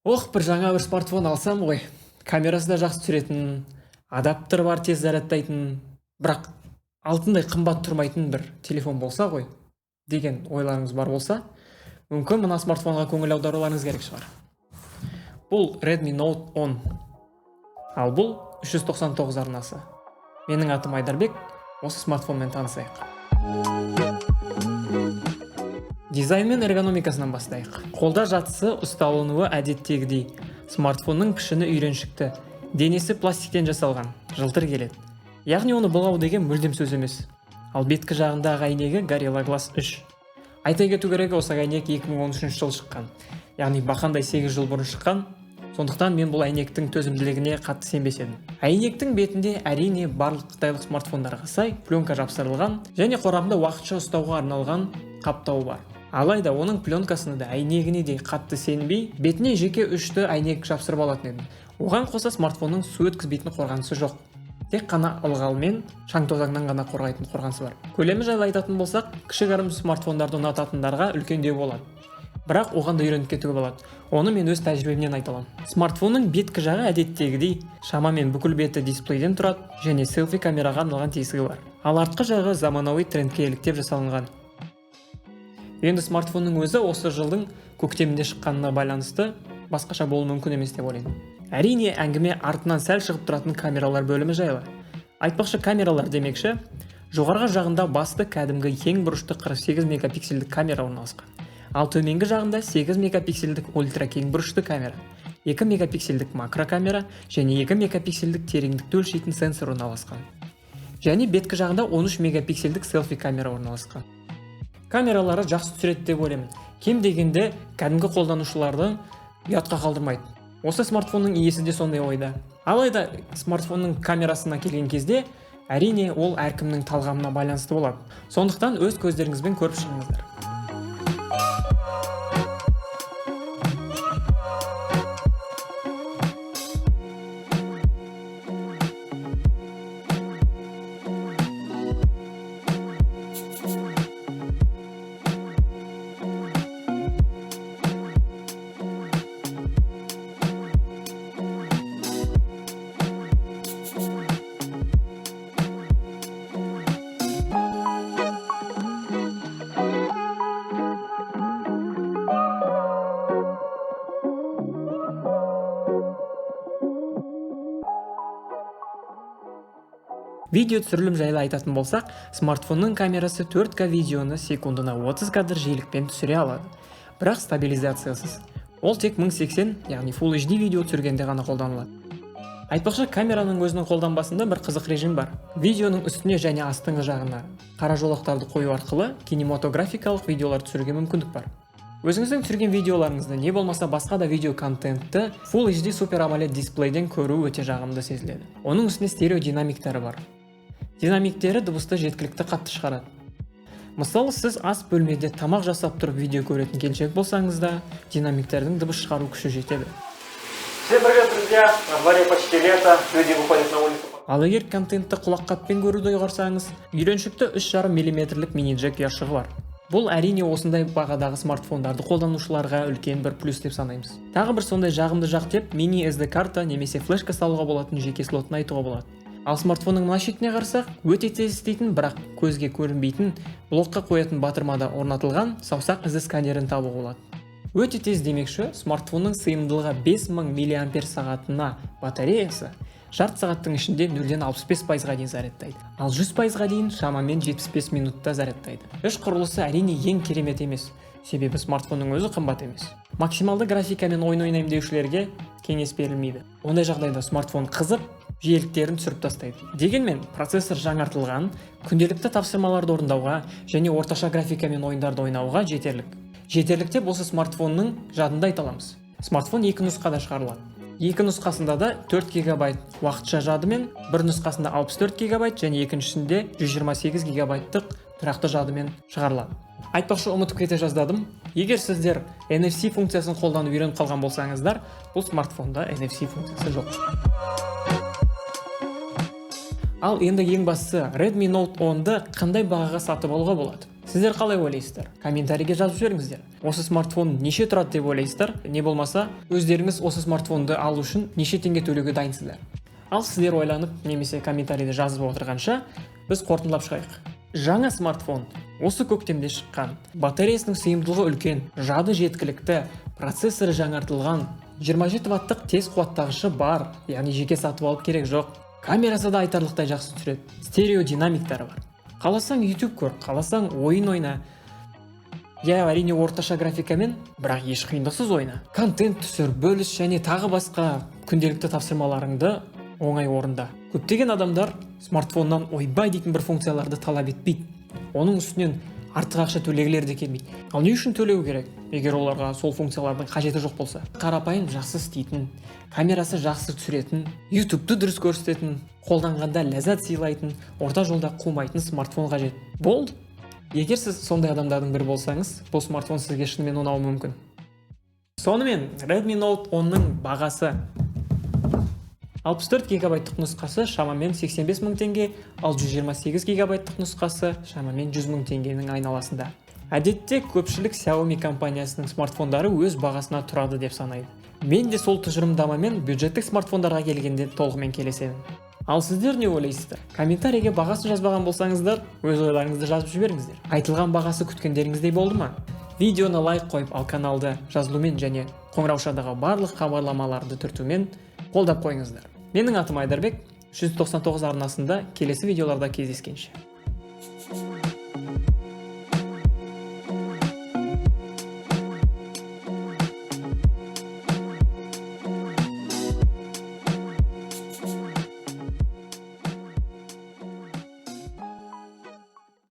Ох, бір жаңа бір смартфон алсам ғой. Камерасы да жақсы түсіретін, адаптер бар тез зарядтайтын, бірақ алтындай қымбат тұрмайтын бір телефон болса ғой деген ойларыңыз бар болса, мүмкін мына смартфонға көңіл аударуларыңыз керек шығар. Бұл Redmi Note 10. Ал бұл 399 арнасы. Менің атым Айдарбек, осы смартфонмен танысайық. Дизайн мен эргономикасынан бастайық. Қолда жатысы, ұсталынуы әдеттегідей. Смартфонның пішіні үйреншікті. Денесі пластиктен жасалған, жылтыр келеді. Яғни оны былғау деген мүлдем сөз емес. Ал беткі жағындағы әйнегі Gorilla Glass 3. Айта кету керек, осы әйнек 2013 жылы шыққан. Яғни бақандай 8 жыл бұрын шыққан. Сондықтан мен бұл әйнектің төзімділігіне қатты сенбес едім. Әйнектің бетінде әрине барлық қытайлық смартфондарға сай пленка жапсырылған және қорабында уақытша ұстауға арналған қаптауы бар. Алайда оның пленкасына да, әйнегіне де қатты сенбей, бетіне жеке үшті әйнек жапсырып алатын едім. Оған қоса смартфонның су өткізбейтін қорғанысы жоқ. Тек қана ылғал мен шаң тозаңнан ғана қорғайтын қорғанысы бар. Көлемі жайлы айтатын болсақ, кішігірім смартфондарды ұнататындарға үлкендеу болады. Бірақ оған да үйреніп кетуге болады. Оны мен өз тәжірибемнен айта аламын. Смартфонның беткі жағы әдеттегідей шамамен бүкіл беті дисплейден тұрады және селфи камераға арналған тесігі бар. Ал артқы жағы заманауи трендке еліктеп жасалынған. Енді смартфонның өзі осы жылдың көктемінде шыққанына байланысты басқаша болуы мүмкін емес деп ойлаймын. Әрине, әңгіме артынан сәл шығып тұратын камералар бөлімі жайлы. Айтпақшы, камералар демекші, жоғарғы жағында басты кәдімгі кең бұрышты 48 мегапиксельдік камера орналасқан. Ал төменгі жағында 8 мегапиксельдік ультра кең бұрышты камера, 2 мегапиксельдік макрокамера және 2 мегапиксельдік тереңдікті өлшейтін сенсор орналасқан. Және беткі жағында 13 мегапиксельдік селфи камера орналасқан. Камералары жақсы түсіреді деп ойлаймын. Кем дегенде кәдімгі қолданушыларды ұятқа қалдырмайды. Осы смартфонның иесі де сондай ойда. Алайда смартфонның камерасына келген кезде, әрине, ол әркімнің талғамына байланысты болады. Сондықтан өз көздеріңізбен көріп шығыңыздар. Видео түсірілім жайлы айтатын болсақ, смартфонның камерасы 4К видеоны секундына 30 кадр жиілікпен түсіре алады. Бірақ стабилизациясыз. Ол тек 1080, яғни Full HD видео түсіргенде ғана қолданылады. Айтпақшы, камераның өзінің қолданбасында бір қызық режим бар. Видеоның үстіне және астыңғы жағына қара жолақтарды қою арқылы кинематографикалық видеолар түсіруге мүмкіндік бар. Өзіңіздің түсірген видеоларыңызды, не болмаса басқа да видео контентті Full HD Super AMOLED дисплейден көру өте жағымды сезіледі. Оның үстіне стерео динамиктері бар. Динамиктері дыбысты жеткілікті қатты шығарады. Мысалы, сіз ас бөлмеде тамақ жасап тұрып видео көретін келіншек болсаңыз да, динамиктердің дыбыс шығару күші жетеді. Всем привет, друзья! На дворе почти лето, люди выходят на улицу. Ал егер контентті құлаққаппен көруді ұйғарсаңыз, үйреншікті 3,5 миллиметрлік мини-джек ұяшығы бар. Бұл әрине осындай бағадағы смартфондарды қолданушыларға үлкен бір плюс деп санаймыз. Тағы бір сондай жағымды жақ деп мини SD карта немесе флешка салуға болатын жеке слотын айтуға болады. Ал смартфонның мына шетіне қарасақ, өте тез істейтін, бірақ көзге көрінбейтін блокқа қоятын батырмада орнатылған саусақ ізі сканерін табуға болады. Өте тез демекші, смартфонның сыйымдылығы 5000 миллиампер сағатына батареясы жарты сағаттың ішінде 0-65%-ға дейін зарядтайды. Ал 100%-ға дейін шамамен 75 минутта зарядтайды. Іш құрылысы әрине ең керемет емес, себебі смартфонның өзі қымбат емес. Максималды графикамен ойын ойнаймын деушілерге кеңес берілмейді. Ондай жағдайда смартфон қызып, жиіліктерін түсіріп тастайды. Дегенмен процессор жаңартылған, күнделікті тапсырмаларды орындауға және орташа графикамен ойындарды ойнауға жетерлік. Жетерлік деп осы смартфонның жадында айта аламыз. Смартфон екі нұсқада шығарылады. Екі нұсқасында да 4 гигабайт уақытша жадымен, бір нұсқасында 64 гигабайт және екіншісінде 128 гигабайттық тұрақты жадымен шығарылады. Айтпақшы, ұмытып кете жаздадым. Егер сіздер NFC функциясын қолданып үйреніп қалған болсаңыздар, бұл смартфонда NFC функциясы жоқ. Ал енді ең бастысы, Redmi Note 10-ды қандай бағаға сатып алуға болады? Сіздер қалай ойлайсыздар? Комментарийге жазып жіберіңіздер. Осы смартфон неше тұрады деп ойлайсыздар? Не болмаса, өздеріңіз осы смартфонды алу үшін неше теңге төлеуге дайынсыздар? Ал сіздер ойланып немесе комментарийде жазып отырғанша, біз қорытындылап шығайық. Жаңа смартфон осы көктемде шыққан. Батареясының сыйымдылығы үлкен, жады жеткілікті, процессоры жаңартылған, 27 ваттық тез қуаттағышы бар, яғни жеке сатып алып керек жоқ. Камерасы да айтарлықтай жақсы түсіреді, стерео динамиктары бар. Қаласаң, YouTube көр, қаласаң, ойын ойна. Иә, әрине, орташа графикамен, бірақ еш қиындықсыз ойна. Контент түсір, бөліс және тағы басқа күнделікті тапсырмаларыңды оңай орында. Көптеген адамдар смартфоннан ойбай дейтін бір функцияларды талап етпейді. Оның үстінен артық ақша төлегілері де келмейді. Ал не үшін төлеу керек, егер оларға сол функциялардың қажеті жоқ болса? Қарапайым жақсы істейтін, камерасы жақсы түсіретін, ютубты дұрыс көрсететін, қолданғанда ләззат сыйлайтын, орта жолда қумайтын смартфон қажет болды. Егер сіз сондай адамдардың бірі болсаңыз, бұл смартфон сізге шынымен ұнауы мүмкін. Сонымен, Redmi Note 10-ның бағасы: 64 гигабайттық нұсқасы шамамен 85 мың теңге, ал 128 гигабайттық нұсқасы шамамен 100 мың теңгенің айналасында. Әдетте көпшілік Xiaomi компаниясының смартфондары өз бағасына тұрады деп санайды. Мен де сол тұжырымдамамен бюджеттік смартфондарға келгенде толығымен келісемін. Ал сіздер не ойлайсыздар? Комментарийге бағасын жазбаған болсаңыздар, өз ойларыңызды жазып жіберіңіздер. Айтылған бағасы күткендеріңіздей болды ма? Видеоны лайк қойып, ал каналды жазылумен және қоңыраушадағы барлық хабарламаларды түртумен қолдап қойыңыздар. Менің атым Айдарбек. 399 арнасында келесі видеоларда кездескенше.